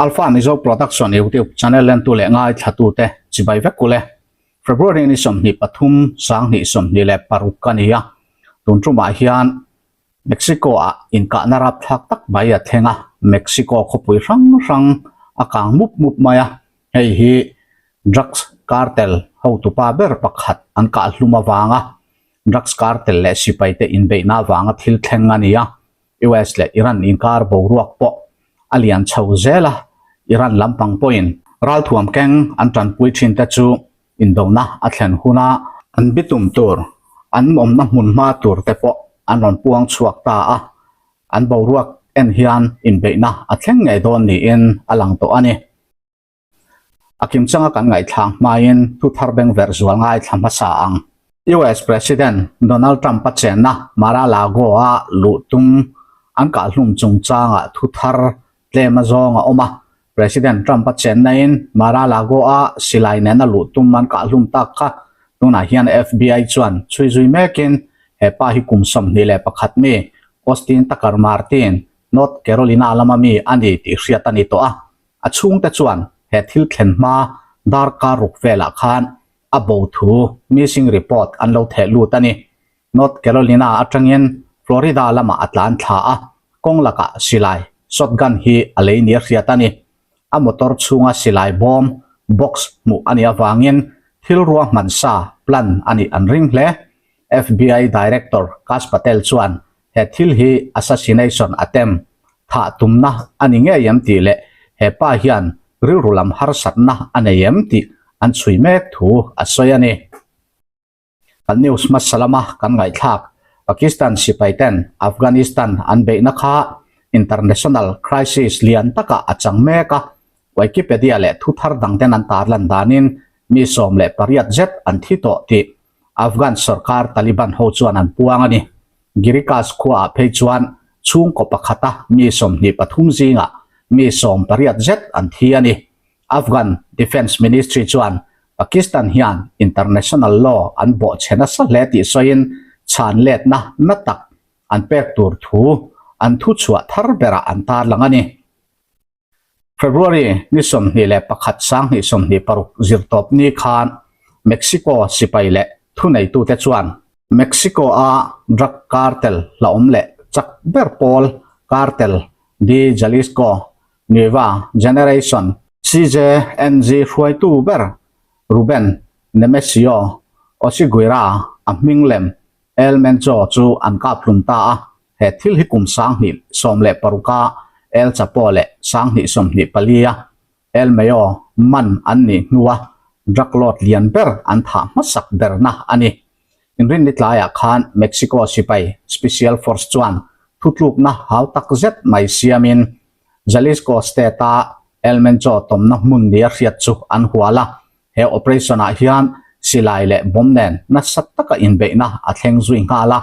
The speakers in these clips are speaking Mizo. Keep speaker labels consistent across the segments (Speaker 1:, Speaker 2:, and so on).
Speaker 1: Alpha Mizo Production YouTube channel lentu leh ngaithlatute chibai vek ule. February ni 23 sanghnih 26 a ni a, tun tumah hian Mexico-ah inkahna rapthlak tak mai a thleng a, Mexico khawpui hrang hrang a kang mup mup mai a, hei hi drugs cartel hotupa ber pakhat an kahhlum avanga drugs cartel leh sipaite inbeihna avanga thil thleng a ni a. US leh Iran inkar boruak pawh a lian chho zel a, Iran lampang pawhin ralthuam keng an tanpui thin te chu indona a thlen huna an bitum tur, an awmna hmun hma tur te pawh an rawn puang chhuak ta a, an boruak en hian inbeihna a thleng ngei dawn niin a lang tawh a ni. A kimchanga kan ngaihthlak hmain thu thar beng verh zual ngaithla hmasa ang. US President Donald Trump-a chenna Mar-a-Lago-a luh tum an kahhlum chungchangah thu thar tlem a zawng a awm a. President Trump-a chenna-in Mar-a-Lago-a silai nena luh tum an kahhlum tak kha tunah hian FBI chuan chhui zui mekin he pa hi kum 21 mi Austin Tucker Martin, North Carolina lama mi a ni tih hriat a ni tawh a. A chhungte chuan he thil thlen hma darkar ruk velah khan a bo thu missing report an lo theh lut a ni. North Carolina atangin Florida lamah a tlan thla a, kawng lakah silai, shotgun, hi a lei nia hriat a ni. A motor chhunga silai bawm, box, hmuh a nih avangin thil ruahman sa, plan, a nih an ring hle. FBI Director Kash Patel chuan He thil hi assassination attempt, thah tumna, a ni ngei em tih leh he pa hian rilru lam harsatna a nei em tih an chhui mek thu a sawi a ni. Kan news hmasa lama kan ngaihthlak Pakistan sipai ten Afghanistan an beihna kha international crisis lian takah a chang mek a, Wikipedia leh thu thar dang ten an tarlan danin mi 18 zet an thi tawh tih Afghan sorkar Taliban ho chuan an puang a ni. Girikas khuaah phei chuan chhungkaw pakhata mi 23 zingah mi 18 zet an thi a ni. Afghan Defence Ministry chuan Pakistan hian international law an bawhchhe nasa hle tih sawiin chhan letna na tak an pek tur thu an thuchhuah thar berah an tarlang a ni. February ni 21 sanghnih 26 zirtawp ni khan Mexico sipai leh thuneitute chuan Mexico-a drug cartel hlauhawm leh chak ber pawl Cartel de Jalisco Nueva Generation, CJNG, hruaitu ber Ruben Nemesio Oseguera a hming lem El Mencho chu an kaphlum ta a. He thil hi kum 2016 a El Chapo leh 2024 a El Mayo man an nih hnua drug lord lian ber an thah hmasak berna a ni. Inrinni tlaiah khan Mexico sipai Special Force chuan thutlukna hau tak zet mai siamin Jalisco State-a El Mencho tawmna hmun nia hriat chu an hual a. He operation-ah hian silai leh bomb nen nasa taka inbeihna a thleng zui nghal a.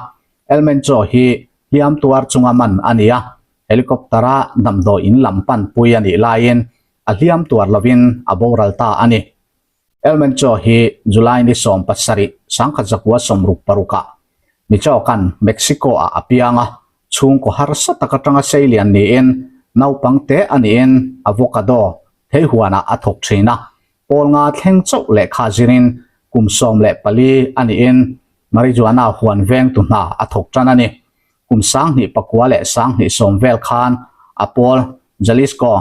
Speaker 1: El Mencho hi hliam tuar chunga man a ni a, helicopter-a damdawi in lam panpui a nih laiin a hliam tuar lovin a boral ta a ni. El Mencho hi July ni 17, 1966-ah Michoacan, Mexico-ah a piang a, chhungkaw harsa tak atanga seilian niin naupang te a niin avocado theihuanah a thawk thin a, Pawl nga thleng chauh lehkha zirin kum 14 a niin marijuana huan vengtu hna a thawk tan a ni. Kum 2009 leh 2010 vel khan a pawl Jalisco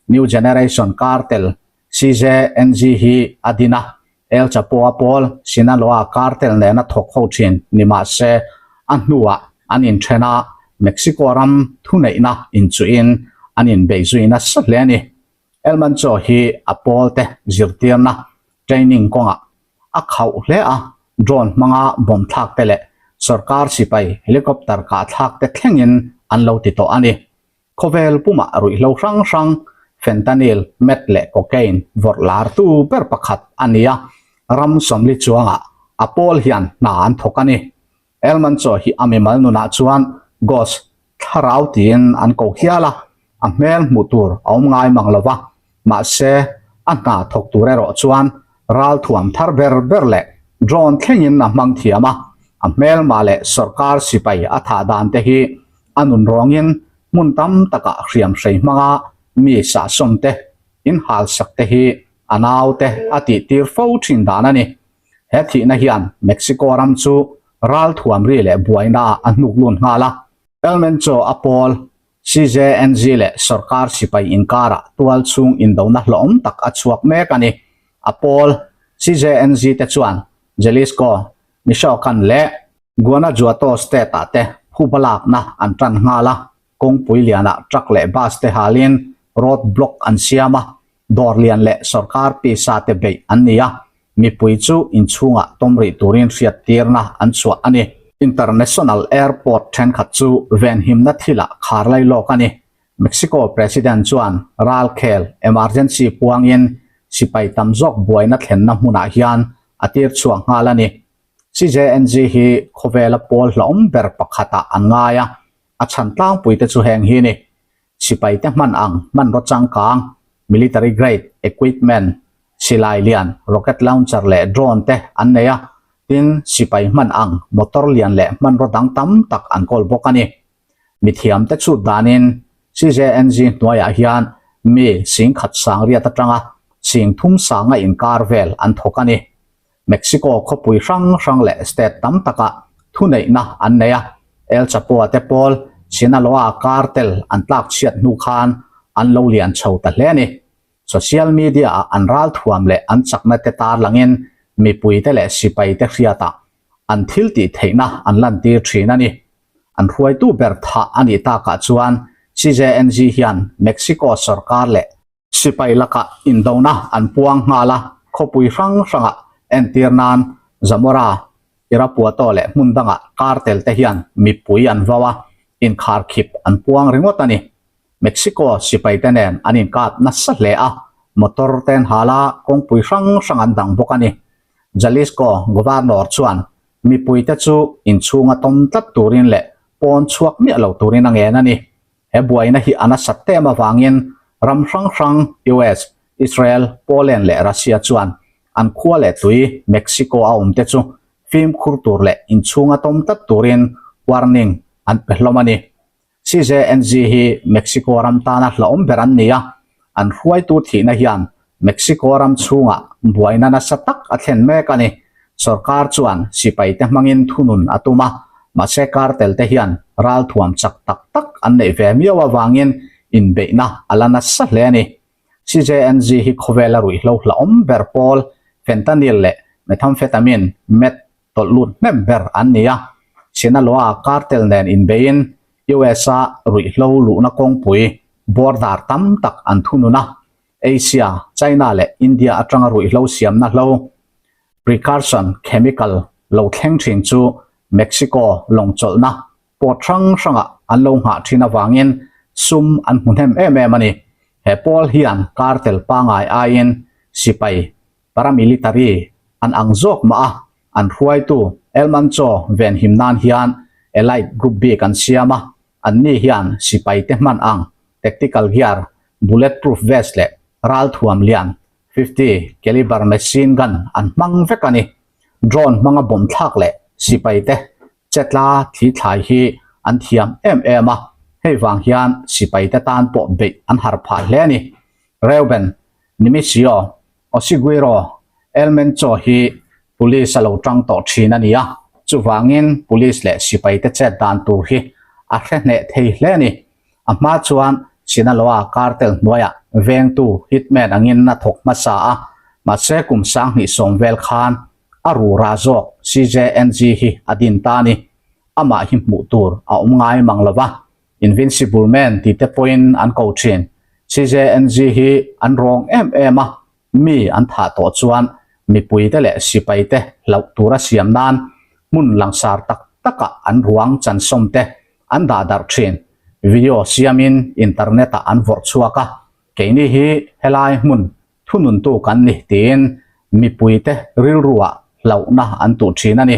Speaker 1: New Generation Cartel, CJNG, hi a din a, El Chapo-a pawl Sinaloa Cartel nena thawk ho thin ni mah se a hnuah an inthen a, Mexico ram thuneihna inchuhin an inbeih zui nasa hle a ni. El Mencho hi a pawlte zirtirna, training, kawngah a khauh hle a, drone hmanga bomb thlak te leh sorkar sipai helicopter kah thlak te thlengin an lo ti tawh a ni. Khawvel pumah ruihhlo hrang hrang, fentanyl, meth leh cocaine vawrh lartu ber pakhat a ni a, ram sawmli chuangah a pawl hian hna an thawk a ni. El Mencho hi a mimal nunah chuan Ghost, thlarau tiin an ko hial a, a hmel hmuh tur a awm ngai mang lo va, mahse a hna thawk tur erawh chuan ral thuam thar ber ber leh drone thlengin a hmang thiam a, a hmelma leh sawrkar sipai a thah dan te hi a nun rawngin hmun tam takah hriam hrei hmanga mi sahsawm te. In halsak te hi a naute a tihtir fo thin dan a ni. He thihna hian Mexico ram chu ralthuam ri leh buaina ah a hnuk lun nghal a. El Mencho a pawl CJNG leh sorkar sipai inkarah tual chhung indona hlawhawm tak a chhuak mek a ni. A pawl CJNG te chuan Jalisco, Michoacan leh Guanajuato state ah te phuba lakna an tan nghal a. Kawngpui lianah truck leh bus te halin road block an siam a, dawr lian leh sorkar pisa te beih an ni a, mipui chu inchhungah tawm rih turin hriattirna an chhuah a ni. International Airport thenkhat chu venhimna thilah khar lai lawk a ni. Mexico President chuan ralkhel emergency puangin sipai tam zawk buaina thlenna hmunah hian a tir chhuak nghal a ni. CJNG hi khawvela pawl hlauhawm ber pakhatah an ngai a, A chhan tlangpui te chu heng hi ni, sipai te hman ang hmanraw changkang, military grade equipment, silai lian, rocket launcher leh drone te an nei a, tin sipai hman ang motor lian leh hmanraw dang tam tak an kawl bawk a ni. Mithiam te chhut danin CJNG hnuaiah hian mi singkhat sangriat atanga singthum sanga inkar vel an thawk a ni. Mexico khawpui hrang hrang leh state tam takah thuneihna an nei a, El Chapo-a te pawl Sinaloa cartel an tlak chhiat hnu khan an lo lian chho ta hle a ni. Social media-ah an ralthuam leh an chakna te tarlangin mipuite leh sipaite hriatah an thil tih theihna an lantir thin a ni. An hruaitu ber thah a nih takah chuan CJNG hian Mexico sorkar leh Sipai lakah indona an puang nghal a, khawpui hrang hrangah entir nan Zamora, Irapuato leh hmun dangah cartel te hian mipui an vau a, inkharkhip an puang ringawt a ni. Mexico sipai te nen an inkap nasa hle a, motor te an hal a, kawngpui hrang hrang an dang bawk a ni. Jalisco Governor chuan mipuite chu inchhunga tawm tlat turin leh pawn chhuak miah lo turin a ngen a ni. He buaina hi a nasat em avangin ram hrang hrang US, Israel, Poland leh Russia chuan an khua leh tui Mexico a awmte chu fimkhur tur leh inchhunga tawm tlat turin warning an pe hlawm a ni. CJNG hi Mexico ram tana hlauhawm ber an ni a, an hruaitu thihna hian Mexico ram chhungah buaina nasa tak a thlen mek a ni. Sorkar chuan sipaite hmangin thunun a tum a, mahse cartel te hian ralthuam chak tak tak an neih ve miau avangin inbeihna a la nasa hle a ni. CJNG hi khawvela ruihhlo hlauhawm ber pawl fentanyl leh methamphetamine, meth, tawlh lut hnem ber an ni a. Sinaloa cartel nen inbeiin US-a ruihhlo luhna kawngpui border tam tak an thunun a. Asia, China leh India atanga ruihhlo siamna hlo, precursion chemical, lo thleng thin chu Mexico lawng chawlhna port hrang hrangah an lo nghah thin avangin sum an hmu hnem em em a ni. He pawl hian cartel pangai aiin sipai, paramilitary, an ang zawk mah a, an hruaitu El Mancho venhim nan hian elite group bik an siam a, anni hian sipaite hman ang tactical gear, bullet proof vest leh ralthuam lian 50 caliber machine gun an hmang vek a ni. Drone hmanga bomb thlak leh sipai te chetla thli thlai hi an thiam em em a, hei vang hian sipai te tan pawh beih an har phah hle a ni. Reuben Nimisio Osiguiro El Mencho hi police a lo tang tawh thin a ni a, chuvangin police leh sipai te chet dan tur hi a hre hneh thei hle a ni. A hma chuan Sinaloa cartel hnuaiah vengtu hitman angin a thawk hmasa a, mahse kum 2010 vel khan a rura zawk CJNG hi a din ta a ni. Amah hi hmuh tur a awm ngai mang lo va, Invincible Man tih te pawhin an ko thin. CJNG hi an rawng em em a, Mi an thah tawh chuan mipuite leh sipaite hlauh tura siam nan hmun langsar tak takah an ruang chansawmte an dah darh thin. Video siamin internet-ah an vawrh chhuak a, keini hi helai hmun thununtu kan ni tiin mipuite rilruah hlauhna an tuh thin a ni.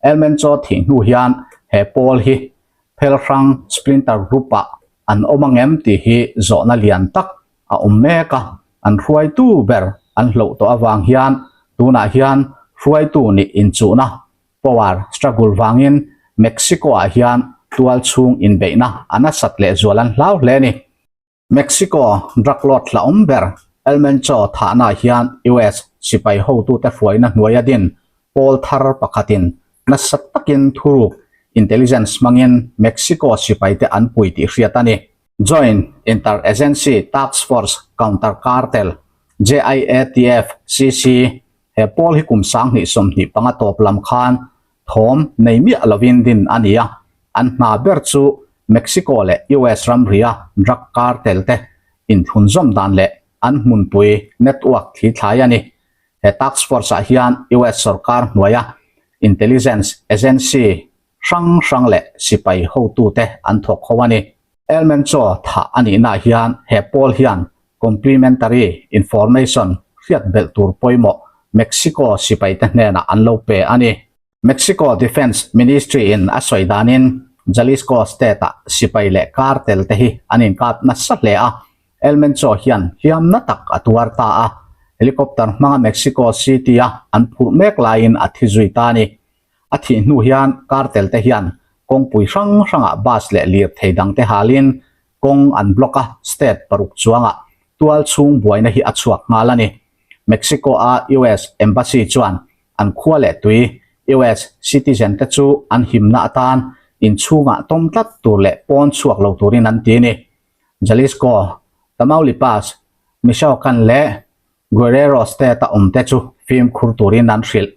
Speaker 1: El Mencho thih hnu hian he pawl hi phel hrang splinter group-ah an awm angem tih hi zawhna lian tak a awm mek a, an hruaitu ber an hloh tawh avang hian tunah hian hruaitu nih inchuhna, power struggle, vangin Mexico-ah hian tual chhung inbeihna a nasat lehzual an hlau hle a ni. Mexico drug lord hlauhawm ber. El Mencho thahna hian US sipai hotute hruaina hnuaia din pawl thar pakhatin nasa takin thuruk intelligence hmangin Mexico sipaite an pui tih hriat a ni. Joint Inter-Agency Task Force Counter Cartel, JIATF-CC, he pawl hi kum 2025 tawp lam khan thawm nei miah lovin din a ni a, an hna ber chu Mexico leh US ramria drug cartel te inthlunzawm dan leh an hmunpui network thlithlai a ni. He task force ah hian US sorkar hnuaia intelligence agency hrang hrang leh sipai hotute an thawk ho a ni. El Mencho thah a nihnaah hian he pawl hian complementary information hriat belh tur pawimawh Mexico sipaite hnenah an lo pe a ni. Mexico Defence Ministry in a sawi danin Jalisco state ah sipai leh cartel te hi an inkap nasa hle a, El Mencho hian hliamna tak a tuar ta a, helicopter hmanga Mexico City a an phurh mek laiin a thi zui ta a ni. A thih hnu hian cartel te hian kawngpui hrang hrangah bus leh lirthei dangte halin kawng an block a, state paruk chuangah tual chhung buaina hi a chhuak nghal a ni. Mexico-a US Embassy chuan an khua leh tui US citizen te chu an himna atan inchhungah tawm tlat tur leh pawn chhuak lo turin an ti a ni. Jalisco, Tamaulipas, Michoacan leh Guerrero state-a awmte chu fimkhur turin an hrilh.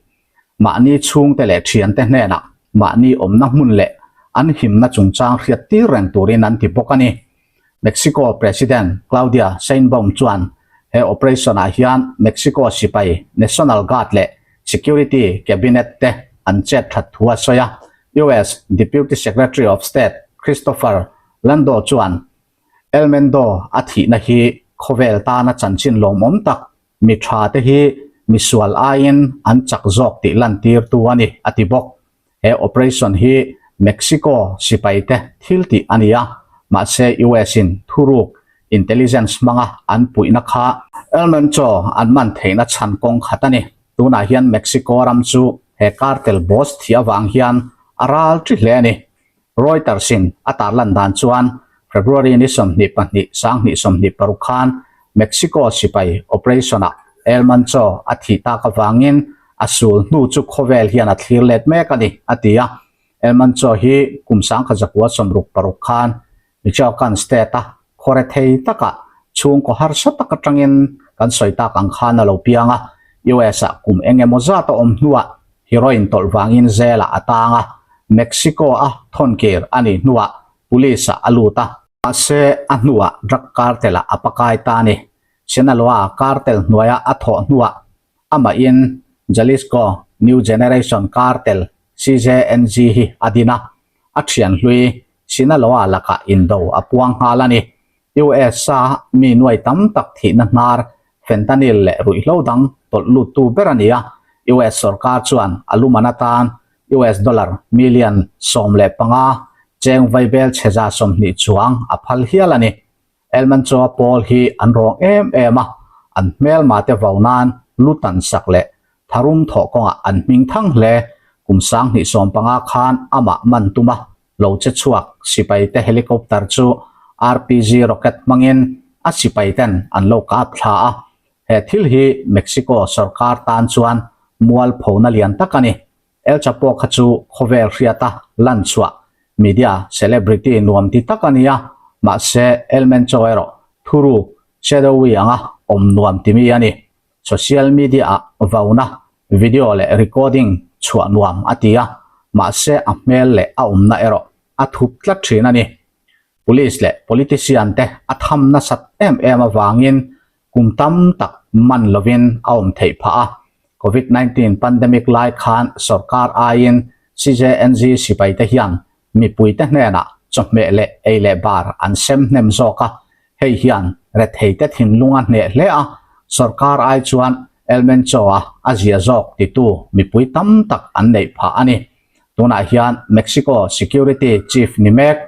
Speaker 1: Mahni chhungte leh thiante hnenah mahni awmna hmun leh an himna chungchang hriat tir reng turin an ti bawk a ni. Mexico President Claudia Sheinbaum chuan he operation-ah hian Mexico sipai National Guard leh Security Cabinet te an chet that thu a sawi a. US Deputy Secretary of State Christopher Landau chuan El Mendo a thihna hi khawvel tana chanchin lawmawm tak mi tha te hi misual aiin an chak zawk tih lantirtu a ni, a ti bawk. He operation hi Mexico sipai te thil tih a ni a, mahse US in thuruk intelligence hmanga an puihna kha El Mencho an man theihna chhan kawng khat a ni. Tunah hian Mexico ram chu he cartel boss thih avang hian a ral ṭi hle a ni. Reuters in a tarlan dan chuan February ni 22 2026 khan Mexico sipai operation ah El Mencho a thih tak avangin a sul hnu chu khawvel hian a thlir let mek a ni, a ti a. El Mencho hi kum 1966 khan Michoacan state a khawre thei takah chhungkaw harsa tak atangin kan sawi tak ang khan a lo piang a, US ah kum eng emaw zat a awm hnuah heroin tawlh vangin jail ah a tang a, Mexico a thawnkir a nih hnuah police ah a lut a. Mahse a hnuah drug cartel ah a pakai ta a ni. Sinaloa cartel hnuaia a thawh hnuah amahin Jalisco New Generation Cartel, CJNG, hi a din a, a thian hlui Sinaloa lakah indo a puang nghal a ni. US-a mi nuai tam tak thihna hnar fentanyl leh ruihhlo dang tawlh luttu ber a ni a, US sorkar chuan a luman atan US dollar million 15 cheng vaibel chheza 20 chuang a phal hial a ni. El Mencho pawl hi an rawng em em a, an hmelma te vau nan lu tan sak leh tharum thawh kawngah an hming thang hle. Kum 2015 khan amah man tum a, lo che chhuak sipai te helicopter chu RPG rocket hmangin a sipai ten an lo kap thla a, he thil hi Mexico sorkar tan chuan mualphona lian tak a ni. El Chapo kha chu khawvel hriata lan chhuah media celebrity nuam ti tak a ni a, mahse El Mencho erawh thuruk shadowy anga awm nuam ti mi a ni. Social media ah vauna video leh recording chhuah nuam a ti a, mahse a hmel leh a awmna erawh a thup tlat thin a ni. Police leh politician te a tham nasat em em avangin kum tam tak man lovin a awm theih phah a. Covid 19 pandemic lai khan sorkar aiin CJNG sipai te hian mipuite hnenah chawhmeh leh ei leh bar an sem hnem zawk a, hei hian retheite thinlung a hneh hle a, sorkar ai chuan El Mencho-a a zia zawk titu mipui tam tak an neih phah a ni. Tunah hian Mexico Security Chief ni mek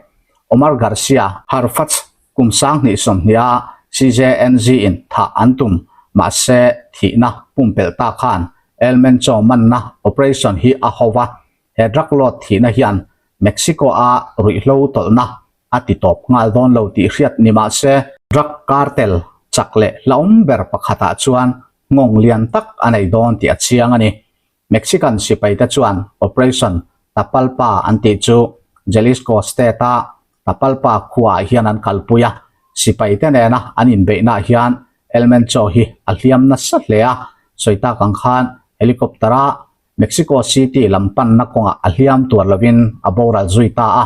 Speaker 1: Omar Garcia Harfuch kum 2020 a CJNG-in thah an tum, mahse thihna pumpelh ta khan El Mencho manna operation hi a ho va, He drug lord thihna hian Mexico-a ruihhlo tawlhna a ti tawp nghal dawn lo tih hriat ni mah se, drug cartel chak leh hlauhawm ber pakhatah chuan nghawng lian tak a nei dawn tih a chiang a ni. Mexican sipaite chuan Operation Tapalpa an tih chu Jalisco State-a Tapalpa khuaah hian an kalpui a, sipaite nena an inbeihnaah hian El Mencho hi a hliam nasa hle a, sawi tak ang khan helicopter-a Mexico City lam panna kawngah a hliam tuar lovin a boral zui ta a.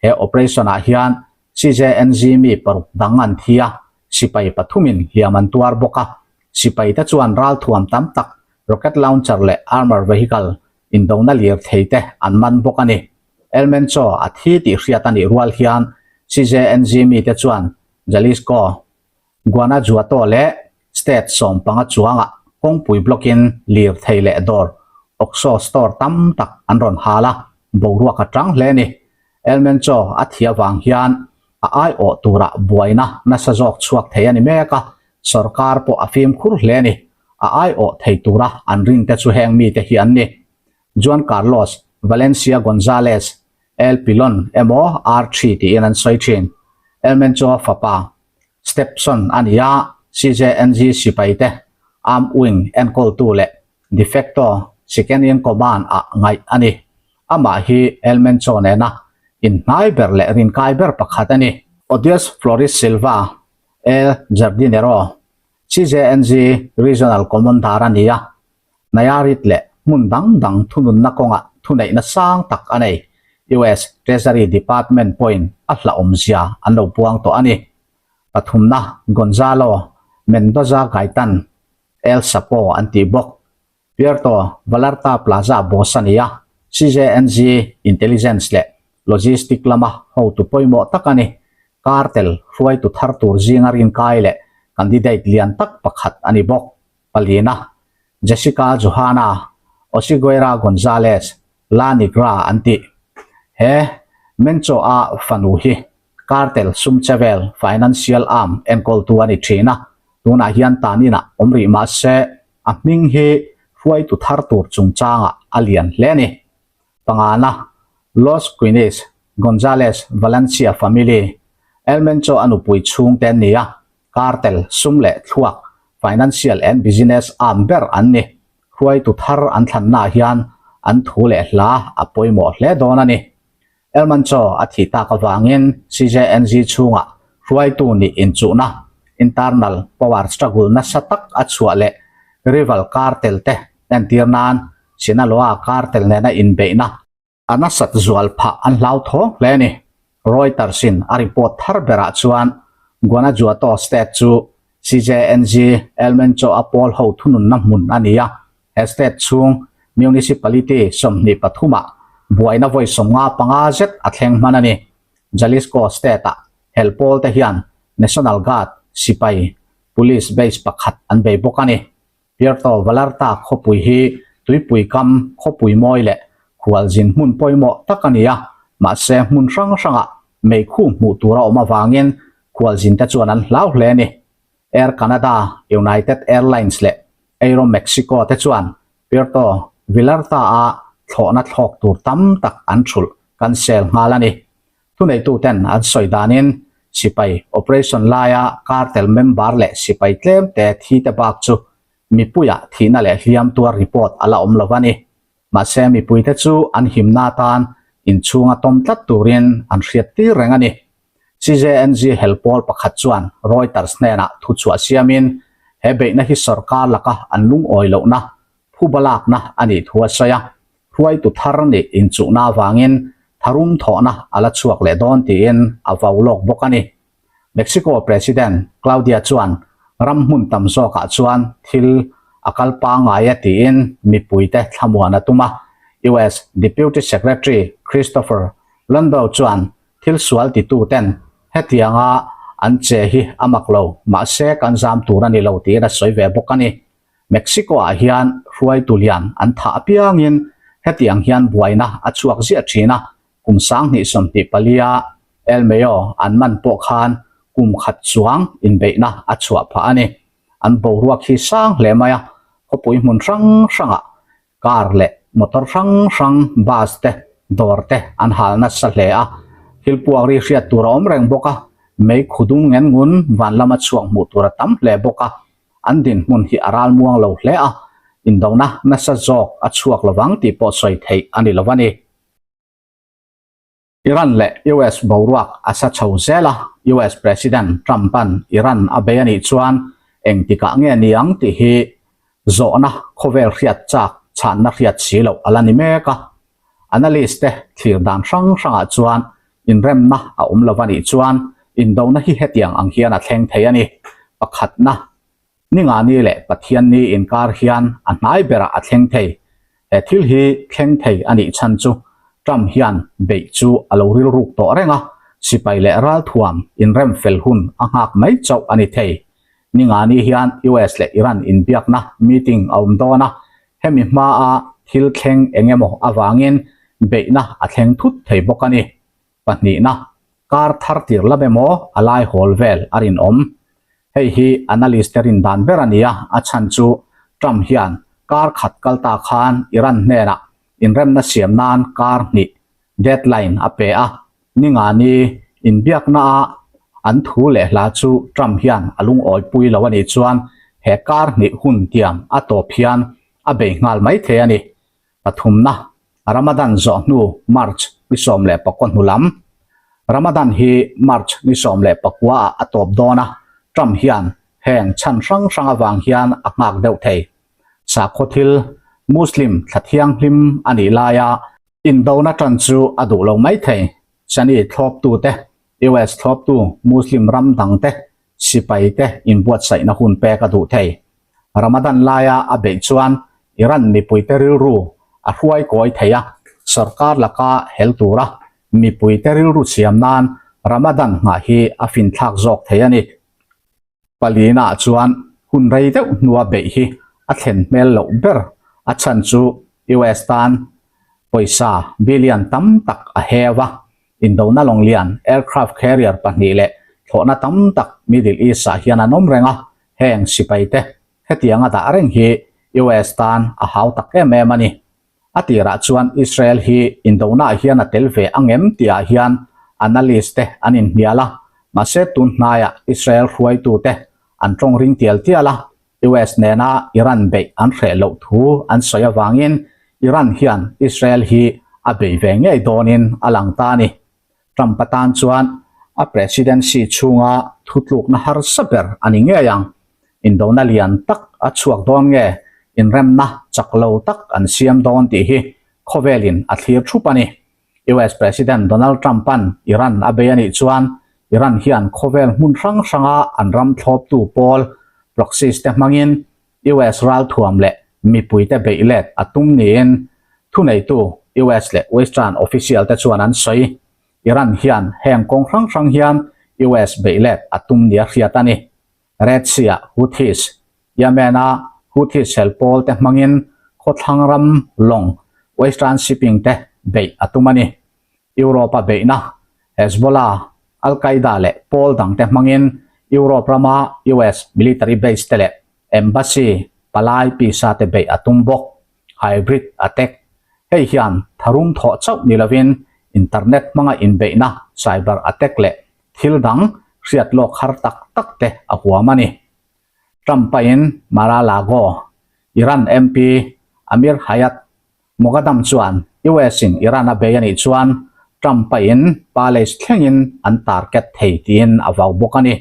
Speaker 1: He operation-ah hian CJNG mi paruk dang an thi a, sipai pathumin hliam an tuar bawk a. Sipaite chuan ralthuam tam tak, rocket launcher leh armour vehicle indona lir thei te an man bawk a ni. El Mencho a thi tih hriat a nih rual hian CJNG mite chuan Jalisco, Guanajuato leh state sawmpanga chuangah kawngpui block-in lirthei leh dawr, Oxxo store tam tak an rawn hal a, boruak a tang hle a ni. El Mencho a thi avang hian a aiawh turah buaina nasa zawk chhuak thei a ni mek a, sorkar pawh a fimkhur hle a ni. A aiawh thei tura an rinte chu heng mite hi an ni. Juan Carlos Valencia Gonzalez, El Pilon emaw R3 tiin an sawi thin. El Mencho fapa Stepson a ni a, CJNG sipaite Armed Wing enkawltu leh de facto second-in-command ah ngaih a ni. Amah hi El Mencho nena inhnai ber leh rinkai ber pakhat a ni. Odias Flores Silva, El Jardinero, CJNG Regional Commander a ni a, Nayarit leh hmun dang dang thununna kawngah thuneihna sang tak a nei. US Treasury Department pawhin a hlauhawmzia an lo puang tawh a ni. Pathumna Gonzalo Mendoza Gaitan, El Chapo an tih bawk. Puerto Vallarta Plaza boss a ni a, CJNG Intelligence leh Logistic lama hotu pawimawh tak a ni. Cartel hruaitu thar tur zinga rinkai leh candidate lian tak pakhat a ni bawk. Palina, Jessica Johanna, Osiguera Gonzalez, La Negra an tih. He Mencho-a fanu hi cartel sum chevel financial arm enkawltu a ni thin a, tunah hian tan inah awm rih mah se a hming hi hruaitu thar tur chungchangah a lian hle a ni. Pangana, Los Quines, Gonzalez Valencia family, El Mencho a nupui chhungte an ni a, Cartel, sum leh thluak, financial and business arm ber an ni. Hruaitu thar an thlannaah hian an thu leh hla a pawimawh hle dawn a ni. El Mancho a thih tak avangin CJNG chhungah hruaitu nih inchuhna, internal power struggle nasa tak a chhuah leh rival cartel te entir nan Sinaloa cartel nena inbeihna, A nasat zual phah an hlauthawng hle a ni. Reuters-in a report thar berah chuan Guanajuato state chu CJNG El Mencho-a pawl ho thununna hmun a ni a, he state chhung municipality 23 ah buaina vawi 55 zet a thleng hman a ni. Jalisco state-ah hel pawl te hian National Guard sipai police base pakhat an bei bawk a ni. Puerto Vallarta khawpui hi tuipui kam khawpui mawi leh khualzin hmun pawimawh tak a ni a, mahse hmun hrang hrangah meikhu hmuh tur a awm avangin khualzin te chuan an hlau hle a ni. Air Canada, United Airlines leh Aeromexico te chuan Puerto Vallarta-a thlawhna thlawk tur tam tak an thulh cancel nghal a ni. Thuneituten an sawi danin sipai operation laia cartel member leh sipai tlemte thi te bak chu mipuiah thihna leh hliam tuar report a la awm lo a ni. Mahse mipuite chu an himna atan inchhunga tawm tlat turin an hriat tir reng a ni. CJNG hel pawl pakhat chuan Reuters hnenah thuchhuah siamin he beihna hi sorkar laka an lungawi lohna phuba lakna a nih thu a sawi a. Hruaitu thar nih inchuhna avangin tharum thawhna a la chhuak leh dawn tiin a vau lawk bawk a ni. Mexico President Claudia chuan ram hmun tam zawkah chuan thil a kal pangngai e tiin mipuite thlamuan a tum a. US Deputy Secretary Christopher Landau chuan thil sual tituten hetianga an che hi a mak lo, mahse kan zam tur a ni lo tiin a sawi ve bawk a ni. Mexico-ah hian hruaitu lian an thah apiangin hetiang hian buaina a chhuak ziah thin a, kum 2024-a El Mayo an man pawh khan kum khat chuang inbeihna a chhuah phah a ni. An boruak hi sang hle mai a, khawpui hmun hrang hrangah Car leh motor hrang hrang, bus te, dawr te an hal nasa hle a, thil puak ri hriat tur a awm reng bawk a. Mei khudum ngen ngun van lama chhuak hmuh tur a tam hle bawk a, an dinhmun hi a ral muang lo hle a, indona nasa zawk a chhuak lovang tih pawh sawi theih a ni lo a ni. Iran leh US boruak a sa chho zel a, US President Trump-a'n Iran a bei a nih chuan engtikah nge ni ang tih hi zawhna khawvel hriat chak chhanna hriat si loh a la ni mek a. Analyst te thlir dan hrang hrangah chuan inremna a awm lo a nih chuan indona hi hetiang ang hian a thleng thei a ni. Pakhatna, Ningani leh Pathianni inkar hian a hnai berah a thleng thei. He thil hi thleng thei a nih chhan chu Trump hian beih chu a lo rilruk tawh reng a, sipai leh ralthuam inrem fel hun a nghak mai chauh a ni thei. Ningani hian US leh Iran inbiakna meeting a awm dawn a, hemi hmaa thil thleng eng emaw avangin beihna a thleng thut thei bawk a ni. Pahnihna, kar thar tir lam emaw a lai hawl vel a rinawm. Hei hi analyst te rin dan ber a ni a, a chhan chu Trump hian kar khat kal ta khan Iran hnenah inremna siam nan kar hnih deadline a pe a, ningani inbiaknaah an thu leh hla chu Trump hian a lungawipui lo a nih chuan he kar hnih hun tiam a tawp hian a bei nghal mai thei a ni. Pathumna, Ramadan zawh hnu March ni 19 hnu lam. Ramadan hi March ni 19 ah a tawp dawn a, Trump hian heng chhan hrang hrang avang hian a nghak deuh thei. Sakhaw thil, Muslim thla thianghlim a nih laia indona tan chu a duh lo mai thei. Sunni thlawptute, US thlawptu Muslim ram dangte sipaite inbuatsaihna hun pek a duh thei. Ramadan laia a beih chuan Iran mipuite rilru a hruai kawi thei a, sorkar laka hel tura mipuite rilru siam nan Ramadan nghah hi a finthlak zawk thei a ni. Palina chuan hun rei deuh hnua beih hi a thlen hmel loh ber, a chhan chu US tan pawisa billion tam tak a heu a, Indona lawng lian, aircraft carrier, pahnih leh thlawhna tam tak Middle East-ah hian an awm reng a, heng sipaite hetianga dah reng hi US tan a hau tak em em a ni. A tirah chuan Israel hi indonaah hian a tel ve ang em tihah hian analyst te an inhnial a, mahse tun hnaiah Israel hruaitute an tawng ring tial tial a, US nena Iran beih an hreh loh thu an sawi avangin Iran hian Israel hi a bei ve ngei dawnin a lang ta a ni. Trump-a tan chuan a presidency chhunga thutlukna harsa ber a ni ngei ang. Indona lian tak a chhuak dawn nge inremna chak lo tak an siam dawn tih hi khawvelin a thlir thup a ni. US President Donald Trump-a'n Iran a bei a nih chuan Iran hian khawvel hmun hrang hranga an ram thlawptu pawl proxies te hmangin US ralthuam leh mipuite beih let a tum niin thuneitu US leh Western official te chuan an sawi. Iran hian heng kawng hrang hrang hian US beih let a tum nia hriat a ni. Red Sea-ah Houthis, Yemen-a Houthis hel pawl te hmangin khawthlang ram lawng Western Shipping te beih a tum a ni. Europe-a beihna Hezbollah, Al-Qaeda leh pawl dang te hmangin Europe rama US military base te leh embassy palai pisa te beih a tum bawk. Hybrid attack, Hei hian tharum thawh chauh ni lovin internet hmanga inbeihna cyber attack leh thil dang hriat lawk har tak tak te a huam a ni. Trump pahin Mar-a-Lago, Iran MP Amir Hayat Moghadam chuan US in Iran a bei a nih chuan Trump pahin palace thlengin an target thei tiin a vau bawk a ni.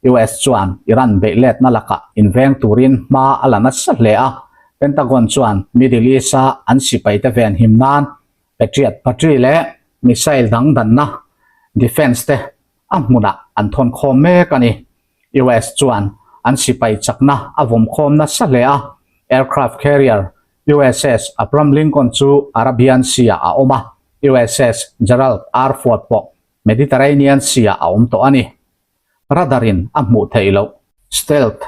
Speaker 1: US chuan Iran beih letna lakah inveng turin hma a la nasa hle a, Pentagon chuan Middle East-a an sipaite venhim nan Patriot battery leh missile dang danna defence te a hmunah an thawn khawm mek a ni. US chuan an sipai chakna a vawm khawm nasa hle a, aircraft carrier USS Abraham Lincoln chu Arabian Sea-ah a awm a, USS Gerald R. Ford pawh Mediterranean Sea-ah a awm tawh a ni. Radar in a hmuh theih loh. Stealth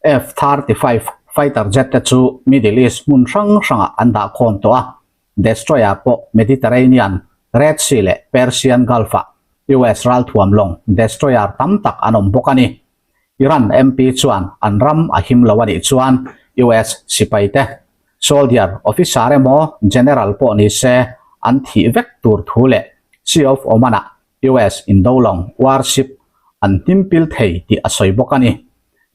Speaker 1: F-35 fighter jet te chu Middle East hmun hrang hrangah an dah khawm tawh a, Destroyer pawh Mediterranean, Red Sea leh Persian Gulf-ah US ralthuam lawng destroyer tam tak an awm bawk a ni. Iran MP chuan an ram a him lo a nih chuan US sipaite, soldier, officer emaw general pawh ni se an thih vek tur thu leh Sea of Oman-ah US indo lawng warship. an hnimpil thei tih a sawi bawk a ni.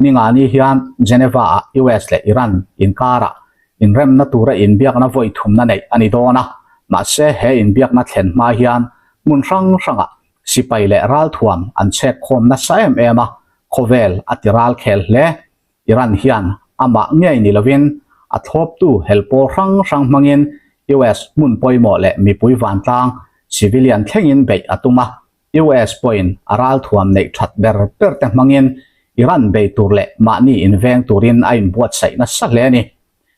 Speaker 1: Ningani hian Geneva-ah US leh Iran inkarah inremna tura inbiakna vawi thumna neih a ni dawn a, mahse he inbiakna thlen hma hian hmun hrang hrangah sipai leh ralthuam an chhek khawm nasa em em a, khawvel a ti ral khel hle. Iran hian amah ngei ni lovin a thlawptu helpawl hrang hrang hmangin US hmun pawimawh leh mipui vantlang civilian thlengin beih a tum a, US pawhin a ralthuam neih that ber ber te hmangin Iran bei tur leh mahni inveng turin a inbuatsaih nasa hle a ni.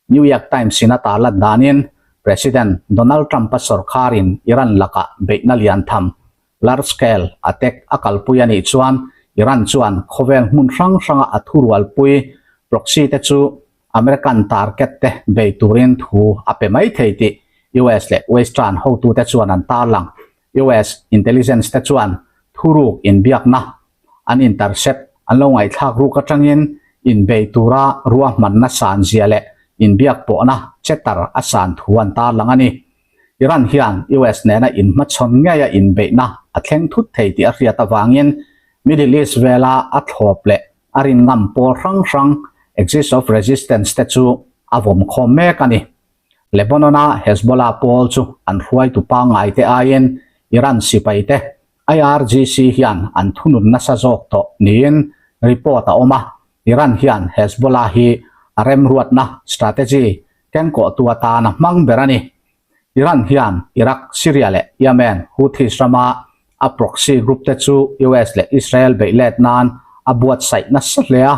Speaker 1: New York Times in a tarlan danin President Donald Trump-a sawrkharin Iran lakah beihna lian tham, large scale attack, a kalpui a nih chuan Iran chuan khawvel hmun hrang hranga a thurualpui proxy te chu American target te bei turin thu a pe mai thei tih US leh Western hotute chuan an tarlang. US intelligence te chuan thuruk inbiakna an intercept an lo ngaihthlak ruk atangin inbei tura ruahmanna san zia leh inbiak pawhna chatter a san thu an tarlang a ni. Iran hian US nena inhmachhawn ngeia inbeihna a thleng thut thei tih a hriat avangin Middle East vela a thlawp leh a rin ngam pawl hrang hrang Axis of Resistance te chu a vawm khawm mek a ni. Lebanon-a Hezbollah pawl chu an hruaitu pangngai te aiin Iran sipai te IRGC hian an thunun nasa zawk tawh niin report a awm a, Iran hian Hezbollah hi a remruatna, strategy, kengkawhtu atan a hmang ber a ni. Iran hian Iraq, Syria leh Yemen Houthis rama a proxy group te chu US leh Israel beih let nan a buatsaih nasa hle a,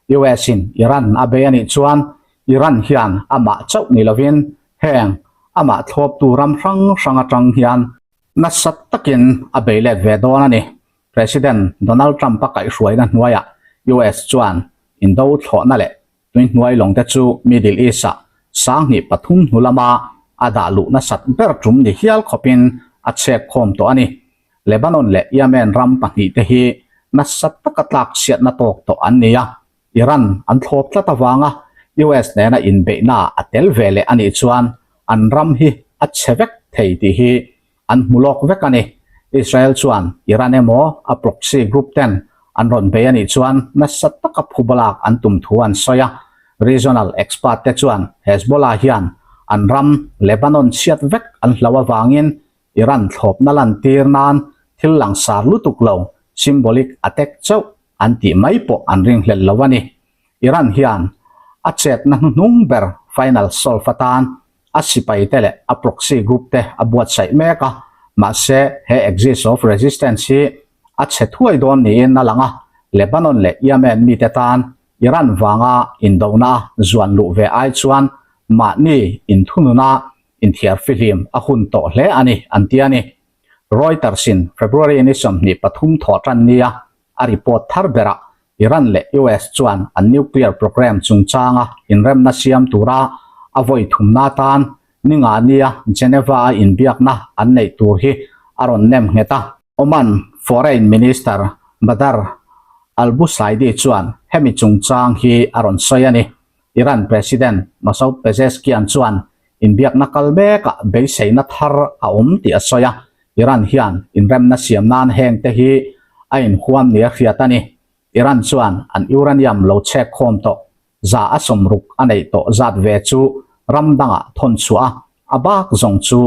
Speaker 1: US in Iran a bei a nih chuan Iran hian amah chauh ni lovin heng amah thlawptu ram hrang hrang atang hian nasa takin a bei let ve dawn a ni. President Donald Trump-a kaihhruaina hnuaiah US chuan indo thlawhna leh tuihnuai lawng te chu Middle East-ah 2003 hnu lama a dah luh nasat ber tum ni hial khawpin a chhek khawm tawh a ni. Lebanon leh Yemen ram pahnihte hi nasa taka tlakchhiatna tawk tawh an ni a. Iran an thlawp tlat avanga US nena inbeihna a tel ve leh a nih chuan an ram hi a chhe vek thei tih hi an hmu lawk vek a ni. Israel chuan Iran emaw a proxy group ten an rawn bei a nih chuan nasa taka phubalak an tum thu an sawi a. Regional expert te chuan Hezbollah hian an ram Lebanon chhiat vek an hlau avangin Iran thlawpna lantir nan thil langsar lutuk lo symbolic attack chauh an tih mai pawh an ringhlel lo a ni. Iran hian a chetna hnuhnung ber final solve atan a sipaite leh a proxy group te a buatsaih mek a, mahse he axis of resistance hi a chhe thuai dawn niin a lang a, Lebanon leh Yemen mite tan Iran vanga indona zuan luh ve ai chuan mahni inthununa inthiar fihlim a hun tawh hle a ni, an ti a ni. Reuters-in February ni 23 thawh tan nia a report thar berah Iran leh US chuan an nuclear programme chungchanga inremna siam tura a vawi thumna atan ni nga nia Geneva-a inbiakna an neih tur hi a rawn nem nghet a. Oman Foreign Minister Badr Albusaidi chuan hemi chungchang hi a rawn sawi a ni. Iran President Masoud Pezeshkian chuan inbiakna kal mekah beiseina thar a awm tih a sawi a, Iran hian inremna siam nan heng te hi a inhuam nia hriat a ni. Iran chuan an uranium lo chhek khawm tawh 160 a neih tawh zat ve chu ram dangah thawn chhuah a, a bak zawng chu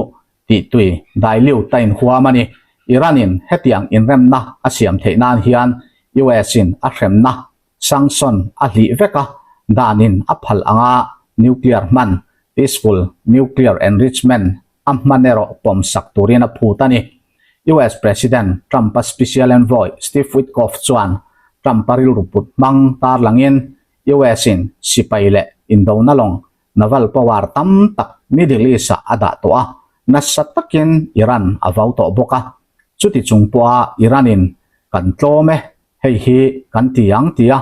Speaker 1: tihtui dilute a inhuam a ni. Iran-in hetiang inremna a siam theih nan hian US-in a hremna Sanction a hlih vek a, danin a phal anga nuclear hman, peaceful nuclear enrichment, a hman erawh pawmsak turin a phut a ni. US President Trump-a Special Envoy Steve Witkoff chuan Trump-a rilru put hmang tarlangin US-in sipai leh indona lawng naval power tam tak Middle East-ah a dah tawh a, nasa takin Iran a vau tawh bawk a. Chuti chung pawha Iran-in kan tlawm e, Hei hi kan ti ang tia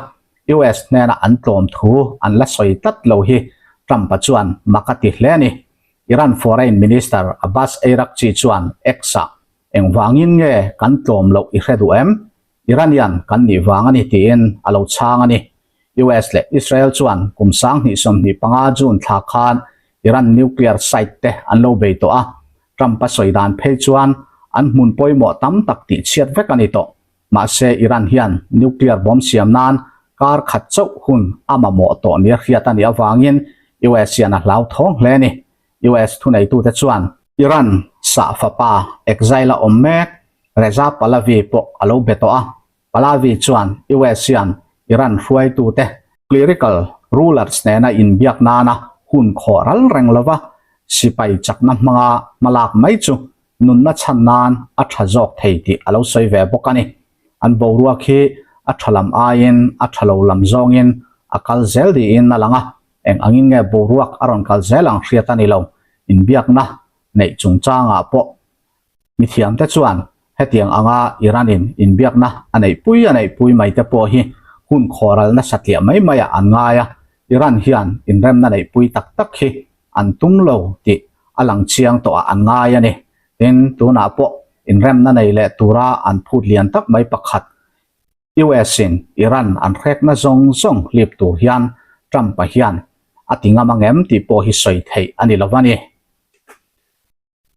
Speaker 1: US hnena an tlawm thu an la sawi tlat lo hi Trump-a chuan mak a ti hle a ni. Iran Foreign Minister Abbas Araghchi chuan X-ah, Engvangin nge kan tlawm loh i hre duh em? Iranian kan nih vang a ni tiin a lo chhang a ni. US leh Israel chuan kum 2025 June thla khan Iran nuclear site te an lo bei tawh a, Trump-a sawi dan phei chuan an hmun pawimawh tam tak tihchhiat vek a ni tawh. Mahse Iran hian nuclear bomb siam nan kar khat chauh hun a mamawh tawh nia hriat a nih avangin US hian a hlauthawng hle a ni. US thuneitute chuan Iran sah fapa exile a awm mek Reza Pahlavi pawh a lo be tawh a, Pahlavi chuan US hian Iran hruaitute clerical rulers nena inbiak nana hun khawh ral reng lova sipai chakna hmanga hmalak mai chu nunna chhan nan a tha zawk thei tih a lo sawi ve bawk a ni. An boruak hi a tha lam aiin a tha lo lam zawngin a kal zel niin a lang a, eng angin nge boruak a rawn kal zel ang hriat a ni lo. Inbiakna neih chungchangah pawh mithiamte chuan hetiang anga Iran-in inbiakna a neihpui a neihpui mai te pawh hi hun khawhral nasa tliah mai maiah an ngai a, Iran hian inremna neihpui tak tak hi an tum lo tih a lang chiang tawh ah an ngai a ni. Tin, tunah pawh inremna nei leh tura an phut lian tak mai pakhat US-in Iran an hrekna zawng zawng hlip tur hian Trump-a hian a ti ngam ang em tih pawh hi sawi theih a ni lo a ni.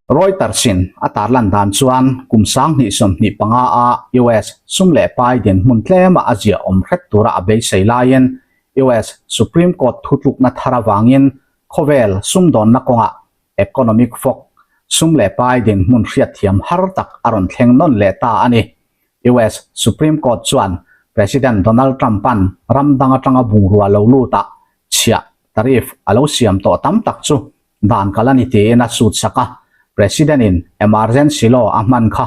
Speaker 1: Reuters-in a tarlan dan chuan kum 2025 a US sum leh pai dinhmun tlema a ziah awm hret tura a beisei laiin US Supreme Court thutlukna thar avangin khawvel sumdawnna kawngah economic fog, sum leh pai dinhmun hriatthiam har tak a rawn thleng nawn leh ta a ni. US Supreme Court chuan President Donald Trump-a'n ram dang atanga bungrua lo lutah chhiah, tariff, a lo siam tawh tam tak chu Dan kal a ni tiin a sut sak a, President-in emergency law a hman kha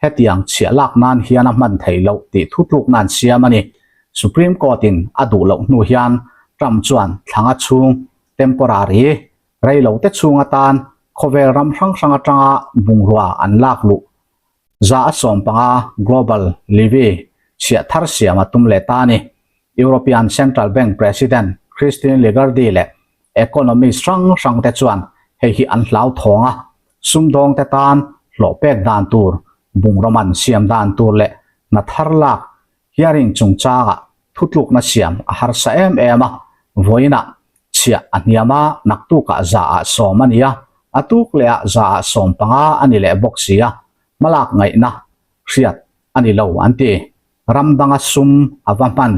Speaker 1: hetiang chhiah lak nan hian a hman theih loh tih thutlukna an siam a ni. Supreme Court-in a duh loh hnu hian Trump chuan thlanga chhung, temporary, rei lo te chhung atan khawvel ram hrang hrang atanga bungrua an lak luh 115 Global Levy chhiah thar siam a tum leh ta a ni. European Central Bank President Christine Lagarde leh Economist hrang hrang te chuan hei hi an hlauthawng a, sumdawng te tan hlawh pek dan tur, bungraw man siam dan tur leh hna thar lak hearing chungchangah thutlukna siam a harsa em em a, vawiinah chhiah a hniam a, naktukah 100% a ni a, a tuk leh ah 15% a ni leh bawk si a, hmalak ngaihna hriat a ni lo an ti. Ram danga sum a va hman,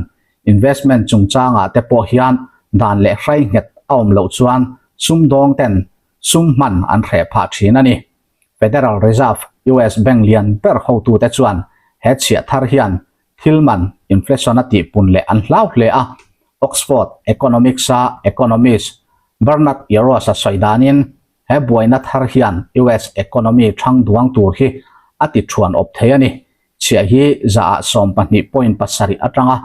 Speaker 1: investment chungchangah te pawh hian dan leh hrai nghet a awm loh chuan sumdawng ten sum hman an hreh phah thin a ni. Federal Reserve, US bank lian ber hotute chuan he chhiah thar hian thil man, inflation, a tihpun leh an hlau hle a. Oxford Economics-a economist Bernard Yaros-a sawi danin he buaina thar hian US economy thang duang tur hi a ti thuan awp thei a ni. Chhiah hi 12.7 atanga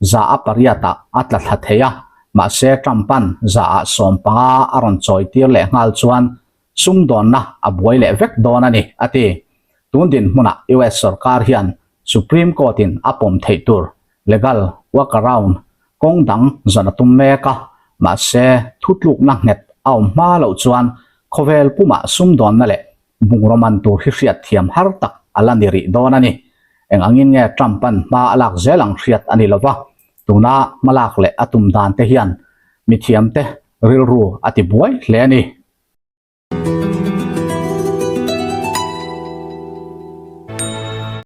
Speaker 1: 8% ah a tla thla thei a, mahse Trump-a'n 15% a rawn chawi tir leh nghal chuan sumdawnna a buai leh vek dawn a ni, a ti. Tun dinhmunah US sorkar hian Supreme Court-in a pawm theih tur legal workaround kawng dang zawn a tum mek a, mahse thutlukna nghet a awm hma loh chuan khawvel pumah sumdawnna leh Bungraw man tur hi hriat thiam har tak a la ni rih dawn a ni. Eng angin nge Trump-a'n hma a lak zel ang hriat a ni lova, tuna hmalak leh a tum dan te hian mithiamte rilru a ti buai hle a ni.